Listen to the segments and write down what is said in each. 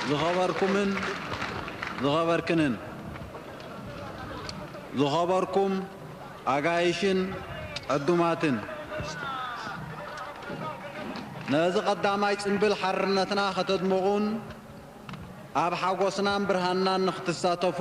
ዝኸበርኩምን ዝኸበርክንን፣ ዝኸበርኩም ኣጋይሽን ዕዱማትን፣ ነዚ ቀዳማይ ጽምብል ሓርነትና ከተድምቑን ኣብ ሓጎስናን ብርሃንናን ንኽትሳተፉ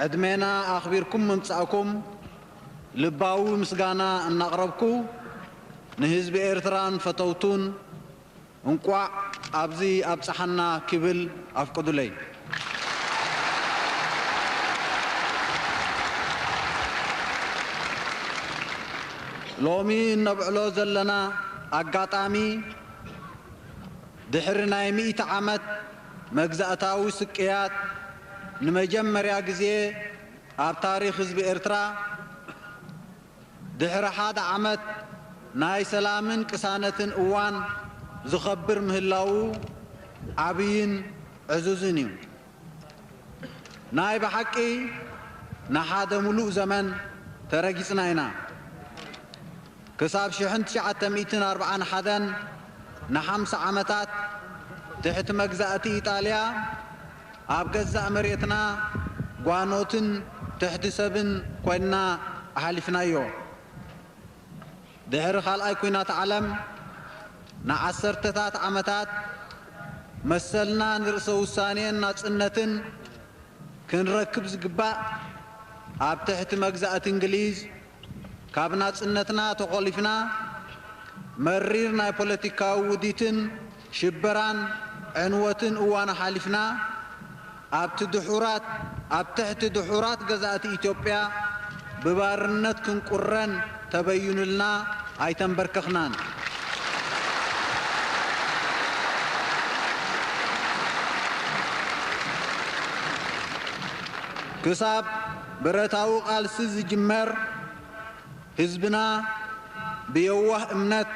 ዕድሜና ኣኽቢርኩም ምምጻእኩም ልባዊ ምስጋና እናቕረብኩ፣ ንህዝቢ ኤርትራን ፈተውቱን እንቋዕ ኣብዚ ኣብጽሓና ክብል ኣፍቅዱለይ። ሎሚ እነብዕሎ ዘለና ኣጋጣሚ፣ ድሕሪ ናይ ሚእቲ ዓመት መግዛእታዊ ስቅያት፣ ንመጀመርያ ግዜ ኣብ ታሪኽ ህዝቢ ኤርትራ፣ ድሕሪ ሓደ ዓመት ናይ ሰላምን ቅሳነትን እዋን ዝኸብር ምህላዉ ዓብይን ዕዙዝን እዩ። ናይ ብሓቂ ንሓደ ምሉእ ዘመን ተረጊጽና ኢና። ክሳብ ሽሕን ትሽዓተ ሚእትን ኣርብዓን ሓደን ንሓምሳ ዓመታት ትሕቲ መግዛእቲ ኢጣልያ ኣብ ገዛእ መሬትና ጓኖትን ትሕቲ ሰብን ኮይንና ኣሕሊፍናዮ። ድሕሪ ካልኣይ ኲናት ዓለም ንዓሰርተታት ዓመታት መሰልና ንርእሰ ውሳኔን ናጽነትን ክንረክብ ዝግባእ ኣብ ትሕቲ መግዛእቲ እንግሊዝ ካብ ናጽነትና ተኾሊፍና መሪር ናይ ፖለቲካዊ ውዲትን ሽበራን ዕንወትን እዋን ኣሓሊፍና ኣብቲ ድሑራት ኣብ ትሕቲ ድሑራት ገዛእቲ ኢትዮጵያ ብባርነት ክንቁረን ተበዩንልና ኣይተንበርከኽናን። ክሳብ ብረታዊ ቃልሲ ዝጅመር ህዝብና ብየዋህ እምነት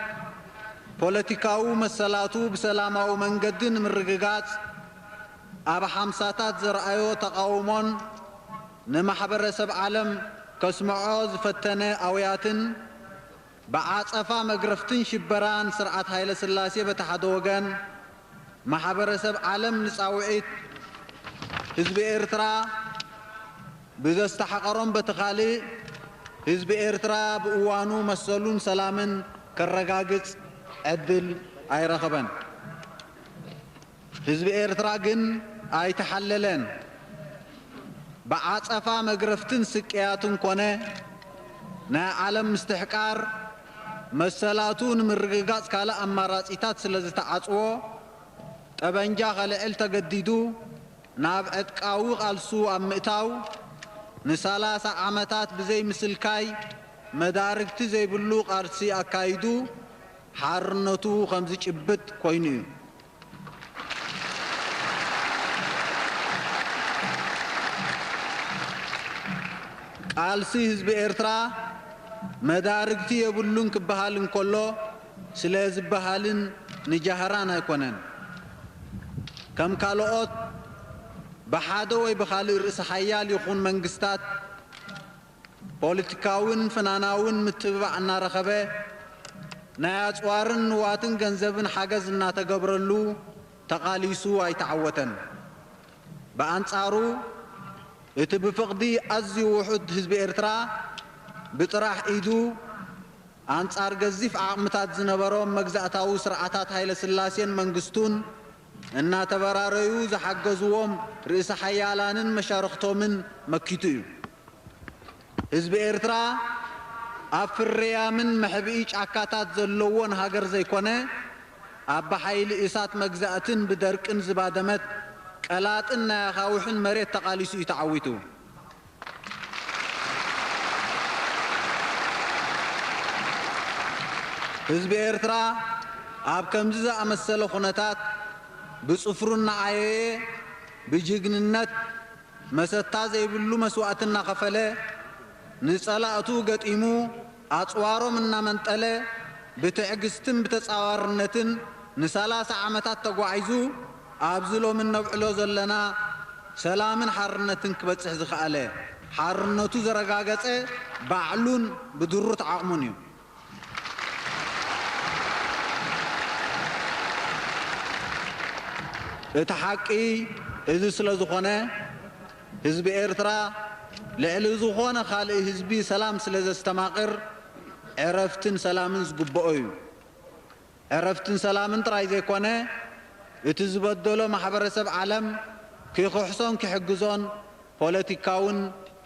ፖለቲካዊ መሰላቱ ብሰላማዊ መንገዲ ንምርግጋጽ ኣብ ሓምሳታት ዘርኣዮ ተቓውሞን ንማሕበረሰብ ዓለም ከስምዖ ዝፈተነ ኣውያትን ብዓጸፋ መግረፍትን ሽበራን ስርዓት ሃይለ ስላሴ በቲ ሓደ ወገን፣ ማሕበረሰብ ዓለም ንጻውዒት ህዝቢ ኤርትራ ብዘስተሓቐሮም በቲ ካልእ ህዝቢ ኤርትራ ብእዋኑ መሰሉን ሰላምን ከረጋግጽ ዕድል ኣይረኸበን። ህዝቢ ኤርትራ ግን ኣይተሓለለን። ብዓጸፋ መግረፍትን ስቅያትን ኮነ ናይ ዓለም ምስትሕቃር መሰላቱ ንምርግጋጽ ካልእ ኣማራጺታት ስለ ዝተዓጽዎ፣ ጠበንጃ ከልዕል ተገዲዱ። ናብ ዕጥቃዊ ቃልሱ ኣብ ምእታው ንሰላሳ ዓመታት ብዘይ ምስልካይ መዳርግቲ ዘይብሉ ቃልሲ ኣካይዱ ሓርነቱ ከም ዝጭብጥ ኮይኑ እዩ። ቃልሲ ህዝቢ ኤርትራ መዳርግቲ የብሉን ክበሃል እንከሎ ስለ ዝበሃልን ንጃህራን ኣይኮነን። ከም ካልኦት ብሓደ ወይ ብኻልእ ርእሰ ሓያል ይኹን መንግስታት ፖለቲካውን ፍናናውን ምትብባዕ እናረኸበ ናይ ኣጽዋርን ንዋትን ገንዘብን ሓገዝ እናተገብረሉ ተቓሊሱ ኣይተዓወተን። ብኣንጻሩ እቲ ብፍቕዲ ኣዝዩ ውሑድ ህዝቢ ኤርትራ ብጥራሕ ኢዱ ኣንጻር ገዚፍ ዓቕምታት ዝነበሮም መግዛእታዊ ስርዓታት ሃይለ ስላሴን መንግስቱን እናተበራረዩ ዝሓገዝዎም ርእሰ ሓያላንን መሻርኽቶምን መኪቱ እዩ። ህዝቢ ኤርትራ ኣብ ፍርያምን መሕብኢ ጫካታት ዘለዎን ሃገር ዘይኮነ፣ ኣብ ብሓይሊ እሳት መግዛእትን ብደርቅን ዝባደመት ቀላጥን ናይ ኣኻውሕን መሬት ተቓሊሱ እዩ ተዓዊቱ። ህዝቢ ኤርትራ ኣብ ከምዚ ዝኣመሰለ ኩነታት ብጽፍሩ እናዓየየ፣ ብጅግንነት መሰታ ዘይብሉ መስዋእቲ እናኸፈለ፣ ንጸላእቱ ገጢሙ፣ ኣጽዋሮም እናመንጠለ፣ ብትዕግስትን ብተጻዋርነትን ንሰላሳ ዓመታት ተጓዒዙ፣ ኣብዚ ሎሚ እነብዕሎ ዘለና ሰላምን ሓርነትን ክበጽሕ ዝኸኣለ፣ ሓርነቱ ዘረጋገጸ ባዕሉን ብድሩት ዓቕሙን እዩ። እቲ ሓቂ እዚ ስለ ዝኾነ፣ ህዝቢ ኤርትራ ልዕሊ ዝኾነ ካልእ ህዝቢ ሰላም ስለ ዘስተማቕር፣ ዕረፍትን ሰላምን ዝግብኦ እዩ። ዕረፍትን ሰላምን ጥራይ ዘይኮነ፣ እቲ ዝበደሎ ማሕበረሰብ ዓለም ክኽሕሶን ክሕግዞን ፖለቲካውን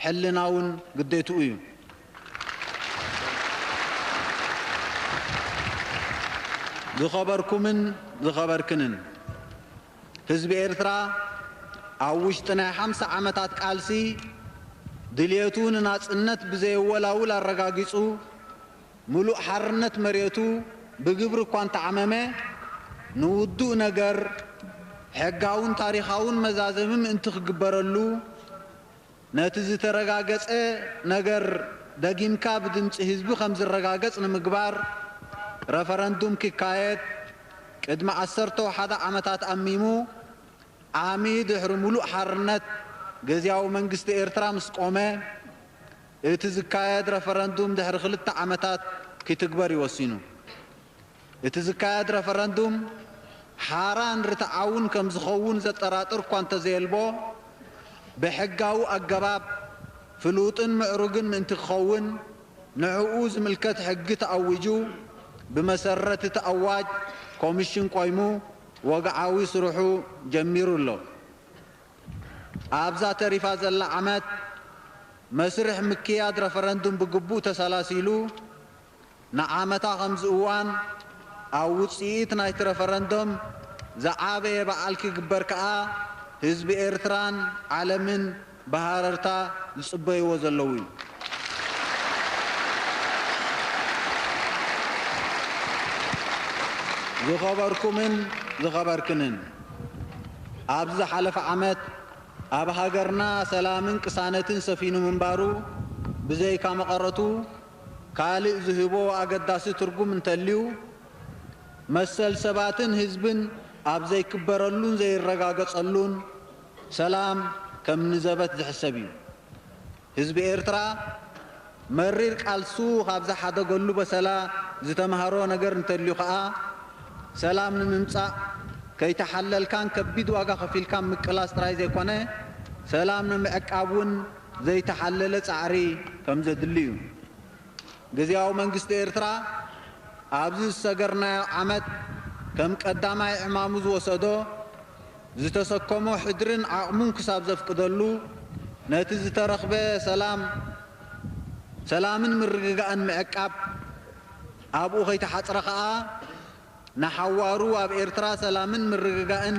ሕልናውን ግዴትኡ እዩ። ዝኸበርኩምን ዝኸበርክንን፣ ህዝቢ ኤርትራ ኣብ ውሽጢ ናይ ሓምሳ ዓመታት ቃልሲ ድልየቱ ንናጽነት ብዘየወላውል ኣረጋጊጹ፣ ምሉእ ሓርነት መሬቱ ብግብሪ እኳ እንተዓመመ፣ ንውዱእ ነገር ሕጋውን ታሪኻውን መዛዘሚ ምእንቲ ክግበረሉ፣ ነቲ ዝተረጋገጸ ነገር ደጊምካ ብድምጺ ህዝቢ ከም ዝረጋገጽ ንምግባር፣ ረፈረንዱም ክካየድ ቅድሚ ዓሰርተ ሓደ ዓመታት ኣሚሙ፣ ዓሚ ድሕሪ ምሉእ ሓርነት፣ ግዝያዊ መንግስቲ ኤርትራ ምስ ቆመ፣ እቲ ዝካየድ ረፈረንዱም ድሕሪ ክልተ ዓመታት ክትግበር እዩ ወሲኑ። እቲ ዝካየድ ረፈረንዱም ሓራን ርትዓውን ከም ዝኸውን ዘጠራጥር እኳ እንተዘየልቦ፣ ብሕጋዊ ኣገባብ ፍሉጥን ምዕሩግን ምእንቲ ክኸውን፣ ንዕኡ ዝምልከት ሕጊ ተኣዊጁ፣ ብመሰረት እቲ ኣዋጅ ኮሚሽን ቆይሙ ወግዓዊ ስርሑ ጀሚሩ ኣሎ። ኣብዛ ተሪፋ ዘላ ዓመት፣ መስርሕ ምክያድ ረፈረንዱም ብግቡእ ተሰላሲሉ፣ ንዓመታ ከምዚ እዋን ኣብ ውጽኢት ናይቲ ረፈረንዶም ዝዓበየ በዓል ክግበር ከኣ ህዝቢ ኤርትራን ዓለምን ብሃረርታ ዝጽበይዎ ዘለዉ እዩ። ዝኸበርኩምን ዝኸበርክንን፣ ኣብዚ ዝሓለፈ ዓመት ኣብ ሃገርና ሰላምን ቅሳነትን ሰፊኑ ምንባሩ ብዘይካ መቐረቱ ካልእ ዝህቦ ኣገዳሲ ትርጉም እንተልዩ፣ መሰል ሰባትን ህዝብን ኣብ ዘይክበረሉን ዘይረጋገጸሉን ሰላም ከም ንዘበት ዝሕሰብ እዩ። ህዝቢ ኤርትራ መሪር ቃልሱ ካብ ዝሓደገሉ በሰላ ዝተምሃሮ ነገር እንተልዩ ከኣ፣ ሰላም ንምምጻእ ከይተሓለልካን ከቢድ ዋጋ ከፊልካን ምቅላስ ጥራይ ዘይኮነ፣ ሰላም ንምዕቃብ እውን ዘይተሓለለ ጻዕሪ ከም ዘድሊ እዩ። ግዝያዊ መንግስቲ ኤርትራ ኣብዚ ዝሰገርናዮ ዓመት ከም ቀዳማይ ዕማሙ ዝወሰዶ፣ ዝተሰከሞ ሕድርን ዓቕሙን ክሳብ ዘፍቅደሉ፣ ነቲ ዝተረኽበ ሰላም፣ ሰላምን ምርግጋእን ምዕቃብ፣ ኣብኡ ከይተሓጽረ ከኣ፣ ንሓዋሩ ኣብ ኤርትራ ሰላምን ምርግጋእን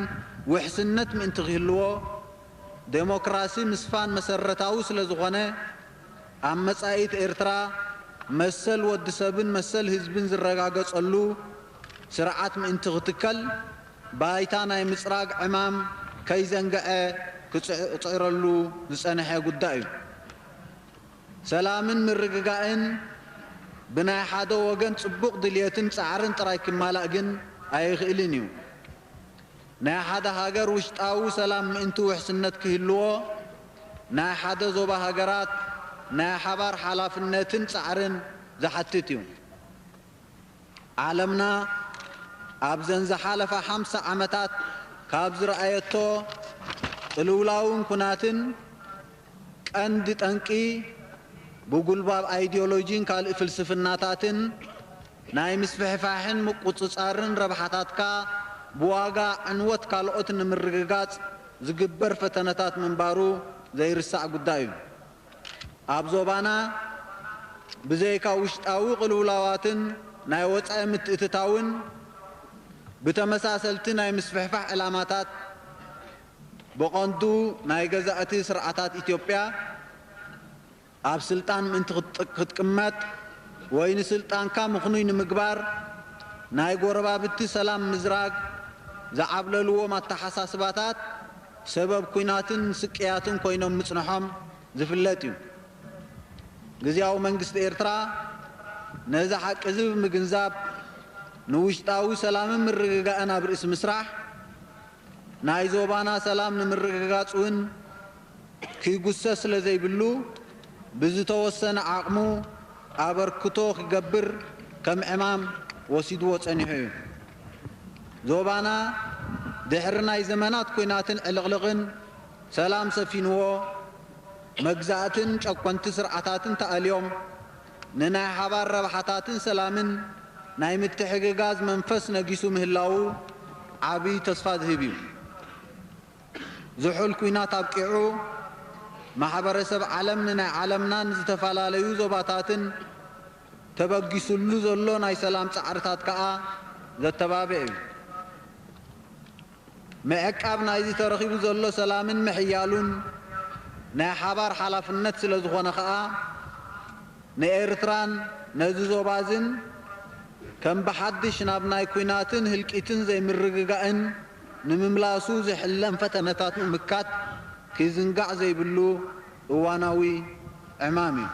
ውሕስነት ምእንቲ ክህልዎ፣ ዴሞክራሲ ምስፋን መሰረታዊ ስለ ዝኾነ፣ ኣብ መጻኢት ኤርትራ መሰል ወዲ ሰብን መሰል ህዝብን ዝረጋገጸሉ ስርዓት ምእንቲ ክትከል፣ ባይታ ናይ ምጽራግ ዕማም ከይዘንግዐ ክጽዕረሉ ዝጸንሐ ጉዳይ እዩ። ሰላምን ምርግጋእን ብናይ ሓደ ወገን ጽቡቕ ድልየትን ጻዕርን ጥራይ ክማላእ ግን ኣይኽእልን እዩ። ናይ ሓደ ሃገር ውሽጣዊ ሰላም ምእንቲ ውሕስነት ክህልዎ፣ ናይ ሓደ ዞባ ሃገራት ናይ ሓባር ሓላፍነትን ጻዕርን ዝሓትት እዩ። ዓለምና ኣብዘን ዝሓለፋ ሓምሳ ዓመታት ካብ ዝረኣየቶ ቅልውላውን ኩናትን ቀንዲ ጠንቂ፣ ብጉልባብ ኣይዲዮሎጂን ካልእ ፍልስፍናታትን ናይ ምስፍሕፋሕን ምቁጽጻርን ረብሓታትካ ብዋጋ ዕንወት ካልኦት ንምርግጋጽ ዝግበር ፈተነታት ምንባሩ ዘይርሳዕ ጉዳይ እዩ። ኣብ ዞባና ብዘይካ ውሽጣዊ ቅልውላዋትን ናይ ወጻኢ ምትእትታውን፣ ብተመሳሰልቲ ናይ ምስፍሕፋሕ ዕላማታት፣ ብቐንዱ ናይ ገዛእቲ ስርዓታት ኢትዮጵያ ኣብ ስልጣን ምእንቲ ክትጥ-፣ ክትቅመጥ ወይ ንስልጣንካ ምኽኑይ ንምግባር፣ ናይ ጎረባብቲ ሰላም ምዝራግ ዝዓብለልዎም ኣተሓሳስባታት ሰበብ ኲናትን ስቅያትን ኮይኖም ምጽንሖም ዝፍለጥ እዩ። ግዝያዊ መንግስቲ ኤርትራ ነዚ ሓቂ እዚ ብምግንዛብ፣ ንውሽጣዊ ሰላምን ምርግጋእን ኣብ ርእሲ ምስራሕ፣ ናይ ዞባና ሰላም ንምርግጋጽ እውን ክጉሰ ስለ ዘይብሉ፣ ብዝተወሰነ ዓቕሙ ኣበርክቶ ክገብር ከም ዕማም ወሲድዎ ጸኒሑ እዩ። ዞባና ድሕሪ ናይ ዘመናት ኲናትን ዕልቕልቕን ሰላም ሰፊንዎ፣ መግዛእትን ጨቆንቲ ስርዓታትን ተኣልዮም፣ ንናይ ሓባር ረብሓታትን ሰላምን ናይ ምትሕግጋዝ መንፈስ ነጊሱ ምህላዉ ዓቢ ተስፋ ዝህብ እዩ። ዝሑል ኲናት ኣብቂዑ፣ ማሕበረሰብ ዓለም ንናይ ዓለምናን ዝተፈላለዩ ዞባታትን ተበጊሱሉ ዘሎ ናይ ሰላም ጻዕርታት ከኣ ዘተባብዕ እዩ። ምዕቃብ ናይዚ ተረኺቡ ዘሎ ሰላምን ምሕያሉን ናይ ሓባር ሓላፍነት ስለ ዝኾነ ከኣ፣ ንኤርትራን ነዚ ዞባዝን ከም ብሓድሽ ናብ ናይ ኲናትን ህልቂትን ዘይምርግጋእን ንምምላሱ ዝሕለም ፈተነታት ምምካት ክዝንጋዕ ዘይብሉ እዋናዊ ዕማም እዩ።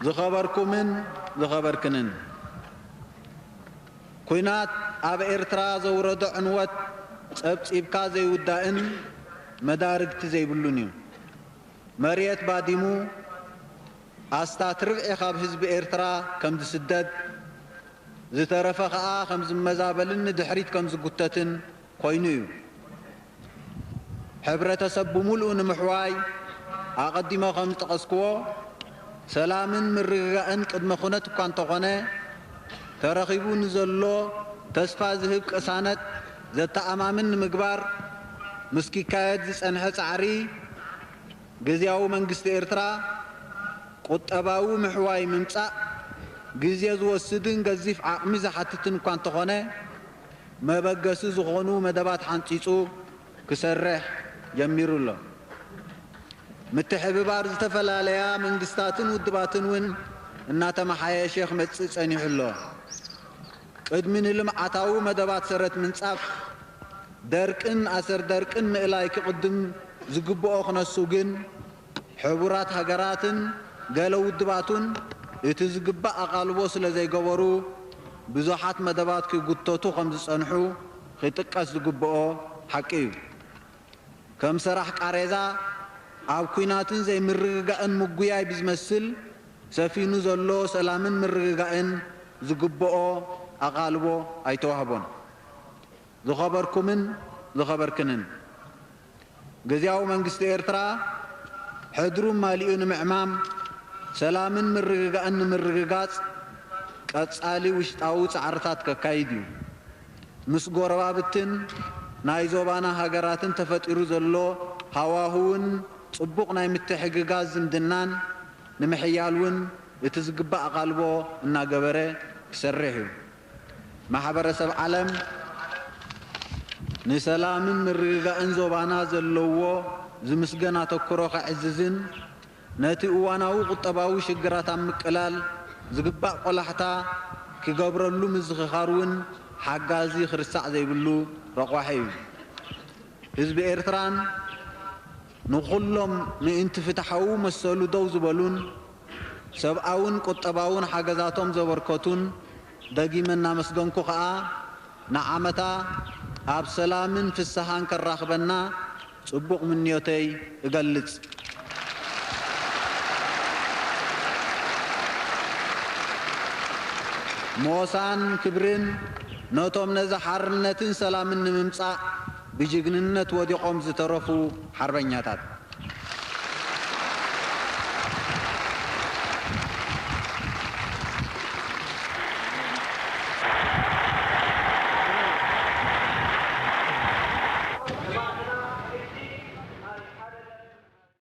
ዝኸበርኩምን ዝኸበርክንን፣ ኲናት ኣብ ኤርትራ ዘውረዶ ዕንወት ጸብጺብካ ዘይውዳእን መዳርግቲ ዘይብሉን እዩ። መሬት ባዲሙ፣ ኣስታት ርብዒ ካብ ህዝቢ ኤርትራ ከም ዝስደድ፣ ዝተረፈ ከኣ ከም ዝመዛበልን ንድሕሪት ከም ዝጉተትን ኮይኑ እዩ። ሕብረተሰብ ብምሉኡ ንምሕዋይ፣ ኣቐዲመ ከም ዝጠቐስክዎ፣ ሰላምን ምርግጋእን ቅድመ ኩነት እኳ እንተኾነ፣ ተረኺቡ ንዘሎ ተስፋ ዝህብ ቅሳነት ዘተኣማምን ንምግባር ምስ ክካየድ ዝጸንሐ ጻዕሪ፣ ግዝያዊ መንግስቲ ኤርትራ ቁጠባዊ ምሕዋይ ምምጻእ ግዜ ዝወስድን ገዚፍ ዓቕሚ ዝሓትትን እኳ እንተኾነ፣ መበገሲ ዝኾኑ መደባት ሓንጺጹ ክሰርሕ ጀሚሩ ኣሎ። ምትሕብባር ዝተፈላለያ መንግስታትን ውድባትን እውን እናተመሓየሸ ክመጽእ ጸኒሑ ኣሎ። ቅድሚ ንልምዓታዊ መደባት ሰረት ምንጻፍ፣ ደርቅን ኣሰር ደርቅን ምእላይ ክቕድም ዝግብኦ ክነሱ ግን፣ ሕቡራት ሃገራትን ገለ ውድባቱን እቲ ዝግባእ ኣቓልቦ ስለ ዘይገበሩ፣ ብዙሓት መደባት ክጉተቱ ከም ዝጸንሑ ክጥቀስ ዝግብኦ ሓቂ እዩ። ከም ሰራሕ ቃሬዛ፣ ኣብ ኲናትን ዘይምርግጋእን ምጉያይ ብዝመስል፣ ሰፊኑ ዘሎ ሰላምን ምርግጋእን ዝግብኦ ኣቓልቦ ኣይተዋህቦን። ዝኸበርኩምን ዝኸበርክንን፣ ግዝያዊ መንግስቲ ኤርትራ ሕድሩ ማሊኡ ንምዕማም፣ ሰላምን ምርግጋእን ንምርግጋጽ ቀጻሊ ውሽጣዊ ጻዕርታት ከካይድ እዩ። ምስ ጎረባብትን ናይ ዞባና ሃገራትን ተፈጢሩ ዘሎ ሃዋህውን ጽቡቕ ናይ ምትሕግጋዝ ዝምድናን ንምሕያል እውን እቲ ዝግባእ ኣቓልቦ እናገበረ ክሰርሕ እዩ። ማሕበረሰብ ዓለም ንሰላምን ምርግጋእን ዞባና ዘለዎ ዝምስገን ኣተኩሮ ከዕዝዝን፣ ነቲ እዋናዊ ቁጠባዊ ሽግራት ኣብ ምቅላል ዝግባእ ቆላሕታ ክገብረሉ ምዝኽኻር እውን ሓጋዚ ክርስዕ ዘይብሉ ረቋሒ እዩ። ህዝቢ ኤርትራን ንኹሎም ምእንቲ ፍትሓዊ መሰሉ ደው ዝበሉን ሰብኣውን ቁጠባውን ሓገዛቶም ዘበርከቱን ደጊመ እናመስገንኩ ከኣ፣ ንዓመታ ኣብ ሰላምን ፍስሃን ከራኽበና ጽቡቕ ምንዮተይ እገልጽ። ሞሳን ክብርን ነቶም ነዚ ሓርነትን ሰላምን ንምምጻእ ብጅግንነት ወዲቖም ዝተረፉ ሓርበኛታት።